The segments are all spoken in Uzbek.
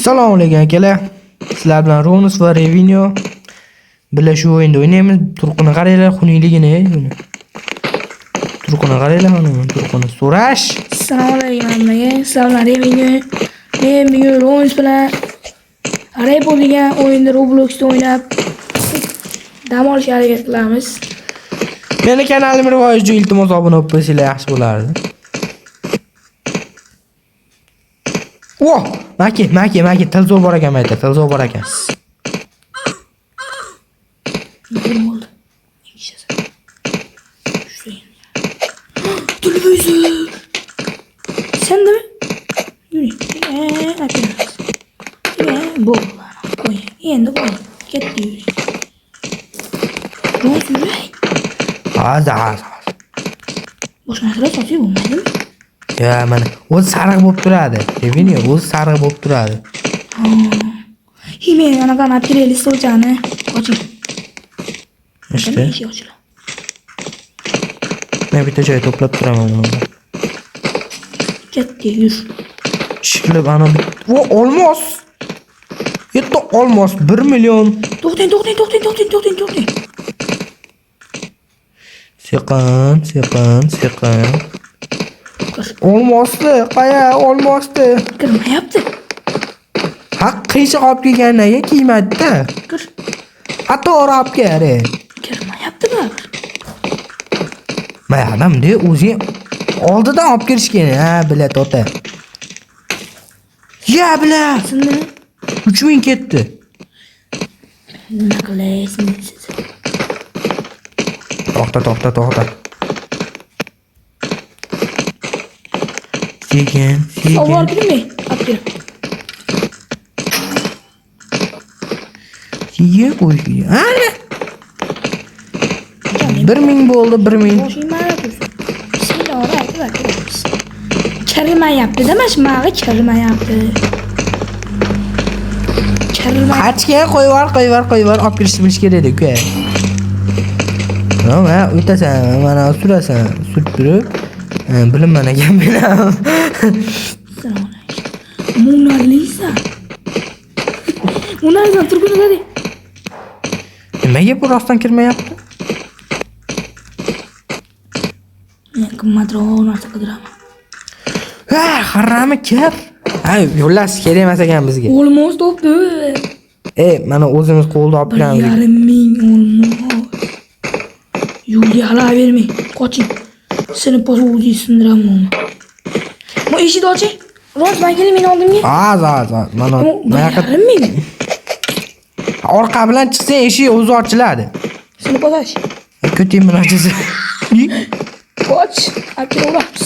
Assalomu alaykum akalar. Sizlar bilan Ronus va Revinio birga shu o'yinda o'ynaymiz. Turqini qaranglar, xunukligini buni. Turqini qaranglar, mana turqini so'rash. Assalomu alaykum hammaga. Sizlar Revinio. Men bugun Ronus bilan Repo degan o'yinni Robloxda o'ynab dam olishga harakat qilamiz. Meni kanalim rivoji uchun iltimos obuna bo'lib qo'ysanglar yaxshi bo'lardi. Voh, Maki, Maki, Maki, til zo'r bor ekan mayda, til zo'r bor ekan. Nima bo'ldi? Televizor. Sendimi? Yuri. Aytamiz. Bo'ldi. Qo'y. Endi qo'y. Ketdi yuri. Ronus yuray. Hozir, hozir. Boshqa narsalar sotib bo'lmaydimi? Ya mana o'zi sariq bo'lib turadi. Revinio o'zi sariq bo'lib turadi. Men anaqani olib kelaylik stolchani. Oching. İşte. Eshik ochiladi. Men bitta joy to'plab turaman uni. Ketdi yur. Ishqilib ana o olmos. Yetti olmos 1 million. To'xtang, to'xtang, to'xtang, to'xtang, to'xtang, to'xtang. Sekin, sekin, sekin. Kir. Olmosdi, qaya olmosdi. Kirmayapti. Ha, qiyshiq olib kelgandan keyin kiymadida. Kir. Ha, to'g'ri olib kel. Kirmayapti baribir. Mana bunday o'zing oldidan olib kirish kerak. Ha, bila tota. Ya bila. Sindimi? 3000 ketdi. Nima qilaysiz siz? To'xta, to'xta, to'xta. Sekin, sekin. Olib kirmay. Olib kir. Sekin qo'y. Ana. 1000 bo'ldi, 1000. Boshing mana tursin. Bismillah aytib aytib. Kirmayapti-da, mana shu mag'i kirmayapti. Kirmayapti. Qachga qo'yib qo'yib qo'yib olib kirishni bilish kerak edi uka. Mana o'tasan, mana surasan, surib turib, bilinman ekan men ham. Assalomu alaykum. Mona Lisa. Mona Lisa turguni qarang. Nimaga bu rostdan kirmayapti? Men qimmatroq narsa qidiraman. Ha, harami kir. Ha, yo'llash kerak emas ekan bizga. Olmos topdi. Mana o'zimiz qo'lda olib kiramiz. 1,5 ming olmos. Yo'lga xalaqit bermang. Qoching. Sinib qolsa o'zingiz sindiraman. Bu eshikni oching. Rost, man keling meni oldimga. Az, az, az. Mana Bu buyoqqa 1,5 ming. Orqa bilan chiqsang eshik o'zi ochiladi. Sinib qolash. Ko'ting bilan ochasan. Qoch. Olib kelaveramiz.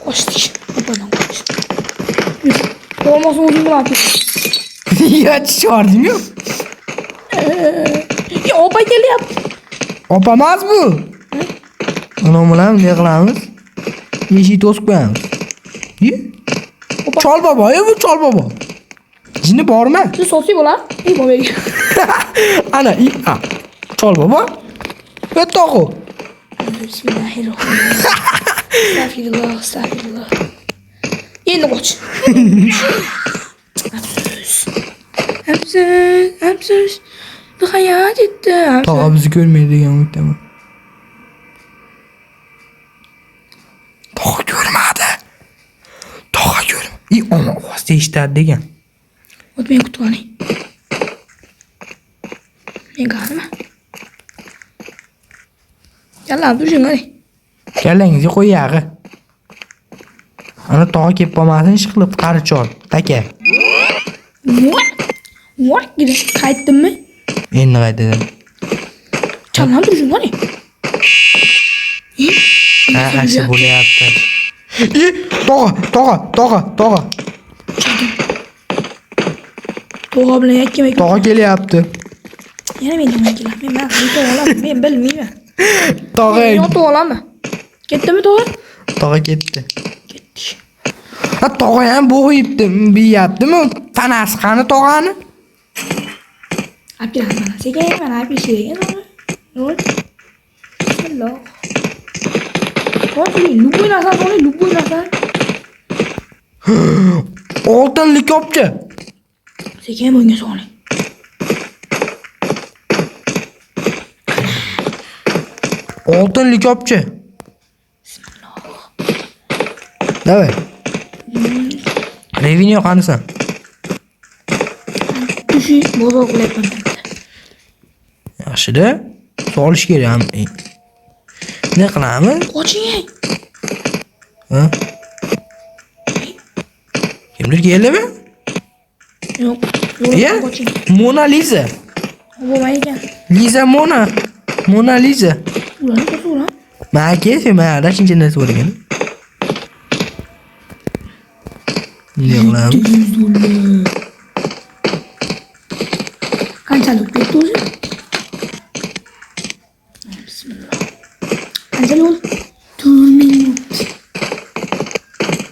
Qochdik. Opadan qoch. Yur. Olmosni o'zing bilan olib kel. Ya tusharding-ku. Ya opa kelyapti. Opa emas bu. Ana bilan bunday qilamiz. Eshikni to'sib qo'yamiz. Chol bobo, bu chol bobo. Jinni bormi? Siz sotsak bo'lar. Ey bobo. Ana, ha. Chol bobo. Tog'u. Bismillahirrohmanirrohim. Astagfirullah, astagfirullah. Endi qoch. Afsus. Afsus, afsus. Bu hayot etdi. Tog'a bizni ko'rmaydi degan umiddaman. Tog'a ko'rmadi. Tog'a ko'rmadi. Ona ovozda eshitadi degan. O't meni kutib oling. Men qarama. Yalla, turishing qarang. Kallangizga qo'y yag'i. Ana tog'a kelib qolmasin, ish qilib qari chol, taka. What? What? Qaytdimmi? Endi qaytadan. Challan turishing qarang. Ha, ha, bo'lyapti. Tog'a, tog'a, tog'a, tog'a. Tog'a bilan yakkama. Tog'a kelyapti. Yana men nima kelar? Men mana yetib olaman, men bilmayman. Tog'a. Yotib olaman. Ketdimi tog'a? Tog'a ketdi. Ketdi. Ha, tog'a ham bo'g'ibdi, biyaptimi? Tanasi qani tog'ani? Olib kelamiz mana. Sekin mana olib kelish kerak ekan. Bismillah. Hop, любой narsani oling, любой narsani. Oltin likopcha. Sekin bunga soling. Oltin likopcha. Давай. Revenue qanisan? Tushi bozor qilyapman. Yaxshida. Solish kerak ham. Ne qilamiz? Qoching ey. Ha? Kimdir keldimi? Yo'q. Ya? Yo'q, qoching. Mona Lisa. Bo'lmay ekan. Liza Mona. Mona Lisa. Ularni ko'rsaver. Ma aka, ma shuncha narsa bor ekan. Ne qilamiz? $700. Qanchalik ketdi o'zi? Bismillah. Qanchalik bo'ldi? 4000 bo'libdi.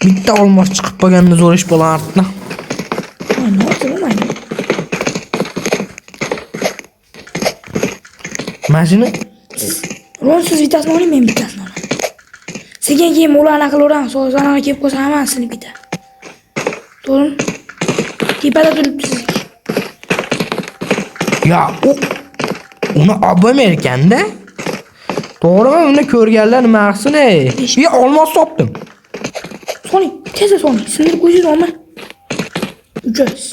Bitta olmos chiqib qolganda zo'r ish bo'lardi. Ay, nima bo'lmaydi? Mana shuni Ron, siz bittasini oling, men bittasini olaman. Sekin keyin ularni qilaveramiz. Hozir anaqa kelib qolsa hammasi sinib ketadi. To'g'rimi? Tepada turibdi sizniki. Ya u uni olib bo'lmaydi ekanda. To'g'rimi? Uni ko'rganlar nima qilsin ey? Ya olmos topdim. Soling, tezda soling. Sindirib qo'ysangiz olma. Uchasiz.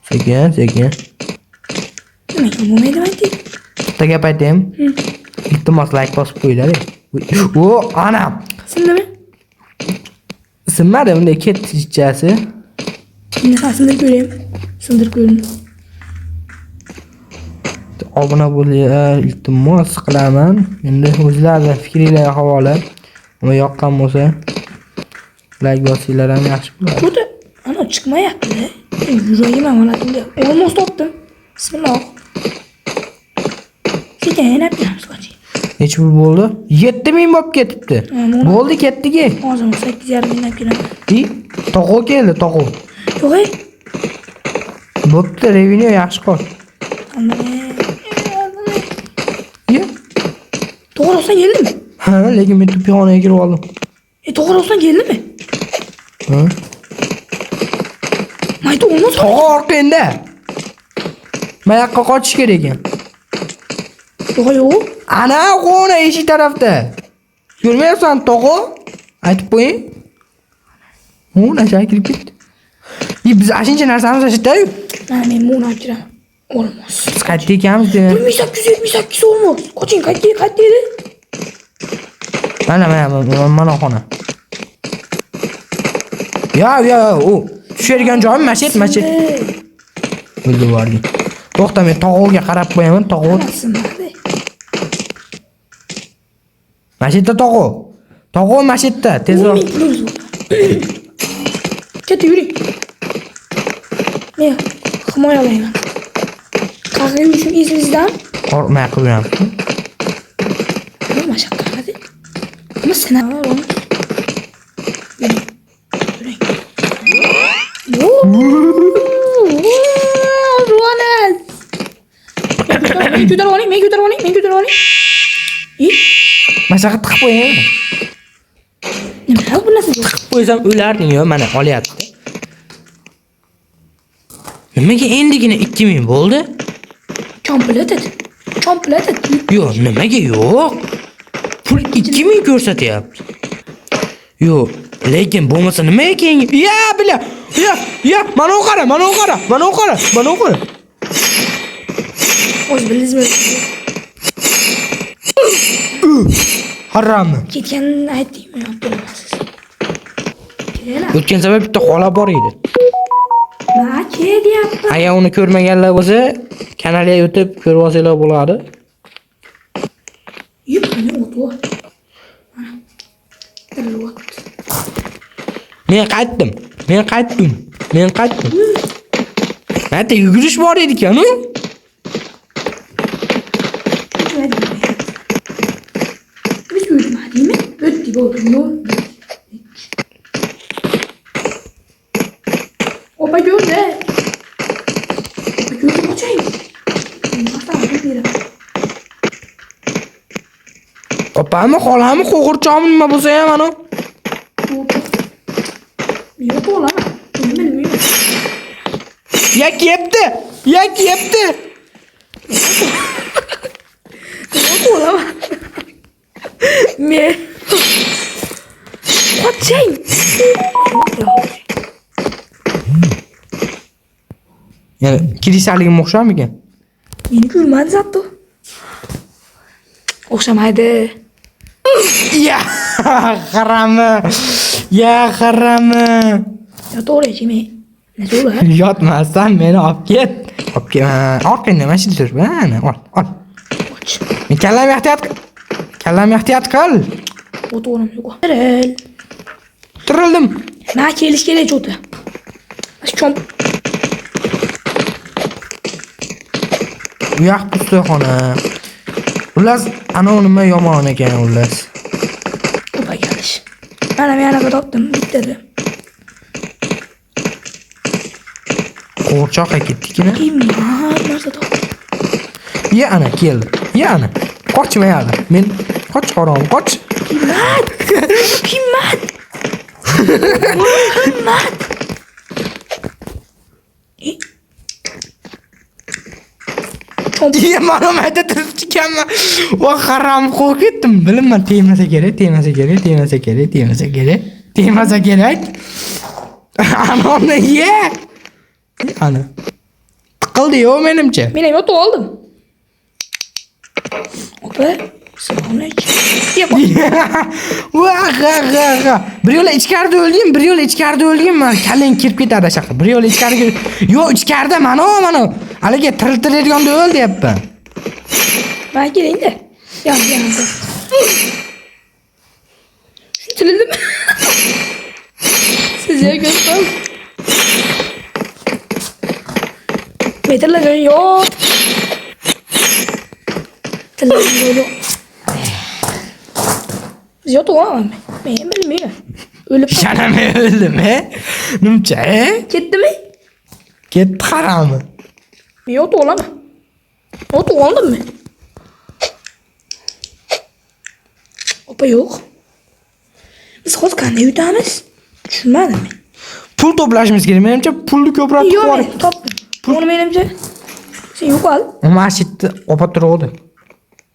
Sekin, sekin. Nimaga bo'lmaydi ayting? Bitta gap aytaymi? Iltimos like bosib qo'yinglar. O, anam. Sindimi? Sinmadi, bunday ketdi ichasi. Endi ha, sindirib ko'raymi? Sindirib ko'rdim. Obuna bo'linglar, iltimos qilaman. Endi o'zlaringiz fikringlarga havola. Nima yoqqan bo'lsa like bosinglar ham yaxshi bo'ladi. Ko'ta, ana chiqmayapti-da. Yuragim ham g'alati bo'lyapti. Olmos topdim. Bismillah. Sekin yana beramiz, qoching. Necha pul bo'ldi? 7000 bo'lib ketibdi. Ha, mana. Bo'ldi, ketdiki. Hozir 8,5 mingdan kelaman. I, tog'o keldi, tog'o. Yo'q, ey. Bo'pti, revenue yaxshi qol. Ye. To'g'ri rostdan keldimi? Ha, lekin men tupixonaga kirib oldim. E, to'g'ri rostdan keldimi? Ha. Mayda olmos. Tog'o orqangda. Mana yoqqa qochish kerak ekan. Yo'q, yo'q. Ana, qo'na eshik tarafda. Ko'rmayapsan, tog'o? Aytib qo'ying. U nasha kirib ketdi. I, biz ashuncha narsamiz ashitda-yu. Mana men buni olib kiraman. Olmos. Biz qayerda ekanmiz demak. 1878 olmos. Qoching, qayerda, qayerda edi? Mana, mana, mana, mana xona. Ya, ya, u tushadigan joyim mana shu yer, mana shu yer. O'ldi bordi. To'xta, men tog'oga qarab qo'yaman, tog'o. Sinmadi. Mana shu yerda tog'o. Tog'o mana shu yerda, tezroq. 10 000 pulimiz bor. Ketdi, yuring. Men himoyalayman. Qayerga yurishim esingizdan? Qo'rqmay qilib yuramiz. Nima mashaqqat? Nima sinab? Yuring. Yuring. Ronas. Men ko'tarib oling, men ko'tarib oling, men ko'tarib oling. E, Mana shu yoqqa tiqib qo'ying. nima bu narsa? Tiqib qo'ysam o'larding yo, mana olyapti. Nimaga endigina 2000 bo'ldi? Completed. Completed. Yo'q, nimaga yo'q? Pul 2000 ko'rsatyapti. Yo'q, lekin bo'lmasa nimaga keyin? Ya, bila. Ya, ya, mana u qara, mana u qara, mana u qara, mana u qara. O'zi bildingizmi? Harommi. Ketganini aytdingmi? Yo'q, bilasiz. Kelar. O'tgan safar bitta xola bor edi. Ma kelyapti. Agar uni ko'rmaganlar bo'lsa, kanalga o'tib ko'rib olsanglar bo'ladi. Yip, mana o't bor. Mana. Tirilyapti. Men qaytdim. Men qaytdim. Men qaytdim. Mana yugurish bor edi ekan-u. Biz o'tmadikmi? O'tdik, o'tdik. Opa ko'rdi. Opa ko'rdi, qoching. Beraman. Opami, xolami, qo'g'irchoqmi nima bo'lsa ham ana. Yo'q o'laman. Men bilmayman. Ya kepti. Ya kepti. Yo'q o'laman. Men qoching. Ya'ni kirisaligim o'xsharmikan? Meni ko'rmadi зато. O'xshamaydi. Ya harami. Ya harami. Yotaveraychi men. Nima ular? Yotmasdan meni olib ket. Olib ket. Orqangda mana shu turib. Mana, ol, ol. Qoch. Men kallam ehtiyot qil. Kallam ehtiyot qil. O'taveram yo'q. Tiril. Tirildim. Ma kelish kerak cho'ti. Chomp. U yoq pustxona. Xullas, anavi nima yomon ekan xullas. Opa kelish. Mana men anaqa topdim bittada. Qo'g'irchoqqa ketdikmi? Qimmat narsa topdim. Ya ana keldi. Ya ana. Qochmayadi. Men qoch harom, qoch. Qimmat. Qimmat. Qimmat. E? Chomp. Ya mana mayda turib chiqqanman. Va harom qo'rqib ketdim. Bilinman tegmasa kerak, tegmasa kerak, tegmasa kerak, tegmasa kerak. Tegmasa kerak. Anonni ye. Ana. Tiqildi yo'q menimcha. Men ham yotib oldim. Opa, assalomu alaykum. Va g'a g'a g'a. Bir yo'la ichkarida o'lgin, bir yo'la ichkarida o'lgin, mana kallang kirib ketadi shaqqa. Bir yo'la ichkari kirib. Yo'q, ichkarida mana mana. Haligi tiriltiradiganda o'l deyapman. Man kelingda. Yan, yan. Shu tilildimi? Sizga ko'rdim. Metrlar yo'q. Tillar yo'q. Biz yotib olaman men. Men bilmayman. O'lib Yana men o'ldim, e? Nimcha, e? ketdimi? Ketdi haromi. Men yotib olaman. Yotib oldimmi? Opa yo'q. Biz hozir qanday yutamiz? Tushunmadim men. Pul to'plashimiz kerak. Menimcha pulni ko'proq Yo'q, tiqib men topdim. Buni menimcha sen yo'qol. Mana shu yerda opa turuvdi.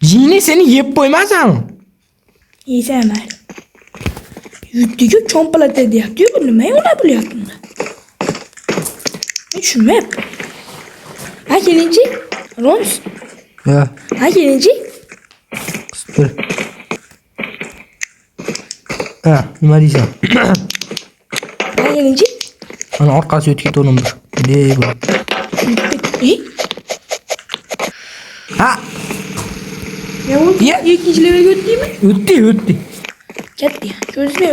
Jini seni yeb qo'ymasanmi? Yesam mayli. Yutdiku chompalata deyapti-yu, bu nima ular bo'lyapti unda? Men tushunmayapman. Ha kelingchi? Roms. Yo, Ha kelingchi? dur. Ha, nima deysan? Ha kelingchi? Ana orqasi o'tib ketaverim bir. Deb. E? Ha, Ya u Ya. ikkinchi levelga o'tdingmi? o'tdi, o'tdi. Katta. Ko'zmi?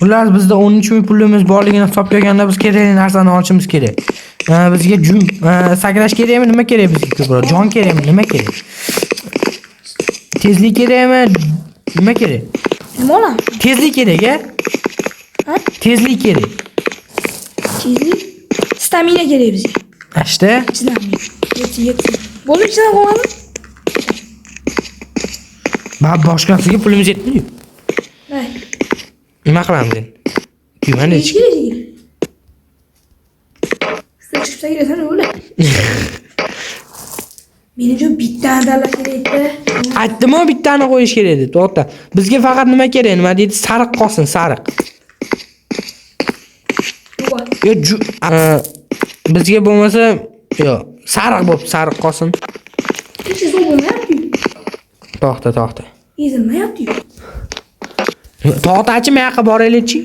Xullas bizda 13 ming pulimiz borligini hisobga olganda biz kerakli narsani olishimiz kerak. Bizga jum sakrash kerakmi, nima kerak bizga ko'proq? Jon kerakmi, nima kerak? Tezlik kerakmi, nima kerak? Nima olamiz? Tezlik kerak, a? Ha? Tezlik kerak. Tezlik. Stamina kerak bizga. İşte Chidamli. Yetsin, yetsin. Bo'ldi, chidam qolmadimi? ba boshqasiga pulimiz yetmaydi. Voy. Nima qilamiz endi? Kuyman Hech kerak shekilli. Ustiga chiqib sakrasan o'la. Menimcha bittani tanlash kerak edi. Aytdim-ku bittani qo'yish kerak edi. To'xta. Bizga faqat nima kerak? Nima deydi? Sariq qolsin, sariq. Yo'qol. Yo, bizga bo'lmasa, yo'q, sariq bo'lib, sariq qolsin. Hech narsa bo'lmayapti-yu. To'xta, to'xta. Ezilmayapti-yu. To'xtachi, men yoqqa boraylikchi.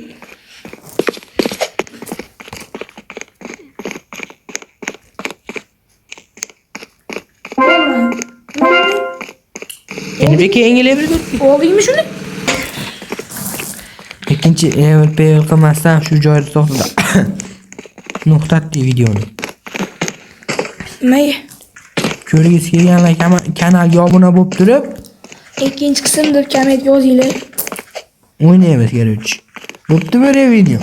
Endi keyingi levelga o'tdik. Oldingmi shuni? Ikkinchi level pevel qilmasdan shu joyda to'xtada. Nuqtatdi videoni. Nimaga? Ko'rgisi kelganlar kanalga obuna bo'lib turib, Ikkinchi qism deb komment yozinglar. o'ynaymiz, короче. Bo'pti bir video.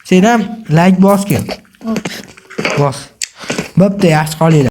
Sen ham like bosgin. Hop. Bos. Bo'pti, yaxshi qolinglar.